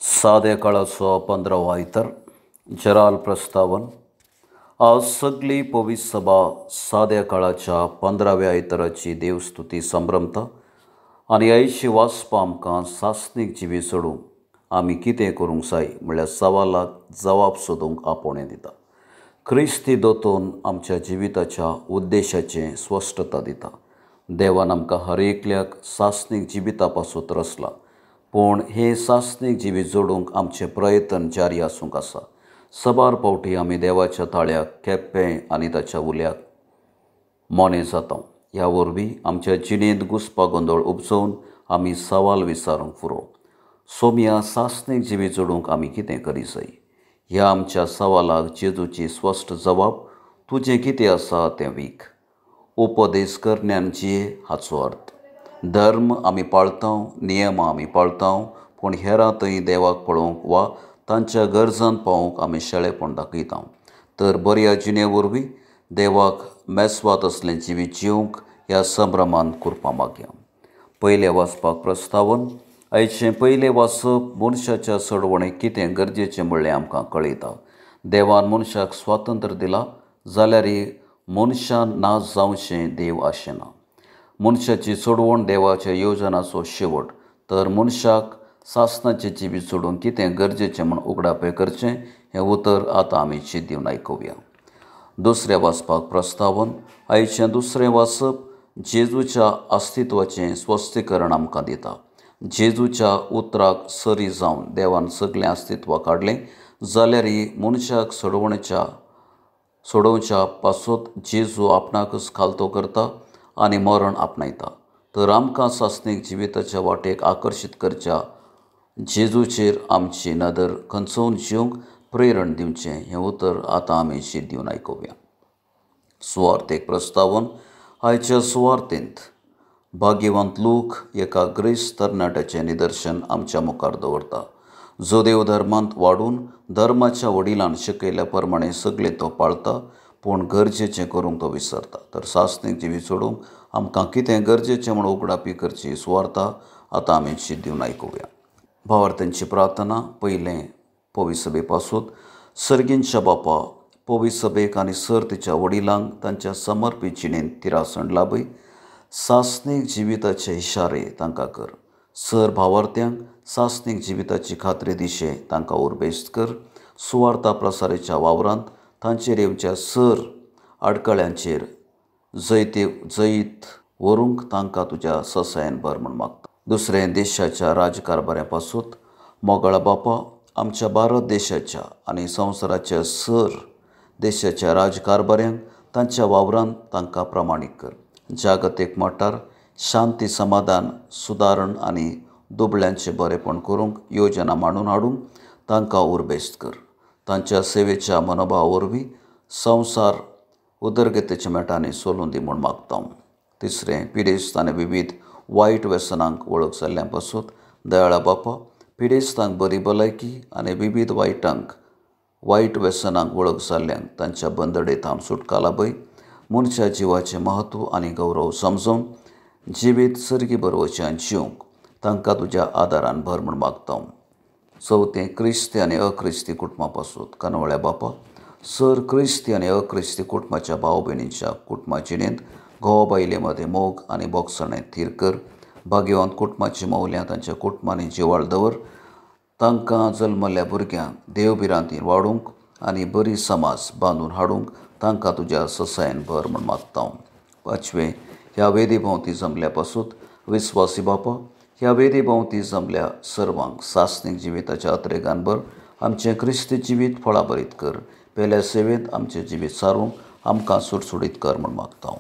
साद्या काळाचो 15वो आयतार जराल प्रस्तावन. आज सगळी पवित्र सभा साद्या काळाच्या 15व्या आयताराची देवस्तुती संभ्रमता आनी आयची वाचपा आमकां सासणीक जिवीत सोडूंक आमी कितें करूंक जाय म्हणल्यार सवालाक जवाब सोदूंक आपोवणें दिता. क्रिस्ती दोतोन आमच्या जिविताच्या उद्देशाचें स्पश्टता दिता. देवान आमकां हर एकल्याक सासणीक जिविता पासून रचला, पूण हें सासणीक जिवीत जोडूंक आमचें प्रयत्न जारी आसूंक आसा. सबार पावटी आमी देवाच्या ताळ्याक केप्पें आनी ताच्या उल्याक मोने जाता. ह्या वरवीं आमच्या जिणेंत घुस्पा गोंदळ उपजोवन आमी सवाल विचारूंक फुरो. सोम्या सासणीक जिवीत जोडूंक आमी कितें करी जाय? ह्या आमच्या सवालाक जेजूची स्पश्ट जवाब, तुजें कितें आसा तें वीक. उपदेश करण्यान जिये हाचो अर्थ धर्म आमी पाळता, नियमां आमी पाळता, पूण हेरां थंय देवाक पळोवंक वा तांच्या गरजान पावोवंक आमी शेळेपण दाखयता. तर बऱ्या जिणे वरवीं देवाक मेसवात असलें जिवीत जिवंक ह्या संभ्रमान कुरपा मागया. पयलें वाचपाक प्रस्तावन. आयचें पयलें वाचप मनशाच्या चडवणेक कितें गरजेचें म्हणलें आमकां कळयता. देवान मनशाक स्वातंत्र्य दिलां जाल्यारय मनशान नाश जावचें देव आशेना. मनशाची चडवण देवाच्या येवजणाचो शेवट. तर मनशाक सासणाचें जिवीत सोडूंक कितें गरजेचें म्हूण उगडापें करचें हें उतर आतां आमी चिंत दिवन आयकुया. दुसऱ्या वाचपाक प्रस्तावन. आयचें दुसरें वाचप जेजूच्या अस्तित्वाचें स्पश्टीकरण आमकां दिता. जेजूच्या उतराक सरी जावन देवान सगळें अस्तित्व काडलें जाल्यारय मनशाक सोडोवच्या पासत जेजू आपणाकच खालतो करता आनी मरण आपणायता. तर आमकां सासणीक जिविताच्या वाटेक आकर्शीत करच्या जेजूचेर आमची नदर खंचोवन जिवंक प्रेरण दिवचें हें उतर आतां आमी शीत दिवन आयकुया. सुवार्थेक प्रस्तावन. आयच्या सुवार्थेंत भाग्यवंत लोक एका ग्रेस तरणाट्याचें निदर्शन आमच्या मुखार दवरता, जो देव धर्मांत वाडून धर्माच्या वडिलान शिकयल्या प्रमाणे सगळें तो पाळता, पूण गरजेचें करूंक तो विसरता. तर सासणीक जिवीत सोडूंक आमकां कितें गरजेचें म्हूण उगडापी करची सुवार्ता आतां आमी शीत दिवन आयकुया. भावार्थ्यांची प्रार्थना. पयलें पवित्र सभे पासून. सर्गींच्या बापा, पवित्र सभेक आनी सर तिच्या वडिलांक तांच्या समर्पीत जिणेंत तिरासण लाभय. सासणीक जिविताचे इशारे तांकां कर. सर भावार्थ्यांक सासणीक जिविताची खात्री दिशे तांकां उर्बेस्त कर. सुवार्ता प्रसारेच्या वावरांत तांचेर येवच्या सर आडकळ्यांचेर जैत व्हरूंक तांकां तुज्या ससायन भर म्हूण मागता. दुसरें देशाच्या राजकारभाऱ्या पासून. मोगाळ बापा, आमच्या भारत देशाच्या आनी संवसाराच्या सर देशाच्या राजकारभाऱ्यांक तांच्या वावरांत तांकां प्रमाणीक कर. जागतीक मठार शांती, समाधान, सुदारण आनी दुबळ्यांचें बरेपण करूंक योजना मांडून हाडूंक तांकां उर्बेस्त कर. तांच्या सेवेच्या मनोभावा वरवीं संवसार उदरगतीच्या मेटांनी सोलून दी म्हूण मागता. तिसरें पिडेस्त आनी विविध वायट व्यसनांक वळख जाल्ल्या पासून. दयाळा बापा, पिडेस्तांक बरी भलायकी आनी विविध वायट व्यसनांक वळख जाल्ल्यांक तांच्या बंदडेंत हांव सुटका लाभय. मनशा जिवाचें म्हत्व आनी गौरव समजून जिवीत सर्गी बरोवचें जिवंक तांकां तुज्या आदारान भर म्हूण मागता. चवथें क्रिस्ती आनी अक्रिस्ती कुटुंबा पासून. कानवळ्या बापा, सर क्रिस्ती आनी अक्रिस्ती कुटुंबाच्या भाव भयणींच्या कुटुंबा जिणेंत घोव बायले मदें मोग आनी बोगसणें थीर कर. भाग्यवंत कुटुंबाची मौल्यां तांच्या कुटुंबांनी जिवाळ दवर. तांकां जल्मल्ल्या भुरग्यांक देवभिरांतीन वाडूंक आनी बरी समाज बांदून हाडूंक तांकां तुज्या ससायन भर म्हूण मागता. पांचवें ह्या वेदी भोंवती जमल्या पासून. विस्वासी बापा, ह्या वेदी भोंवती जमल्या सर्वांक सासणीक जिविताच्या अत्रेगान भर. आमचें क्रिस्ती जिवीत फळाभरीत कर. पेल्या सेवेंत आमचें जिवीत सारूंक आमकां सुटसुटीत कर म्हूण मागता.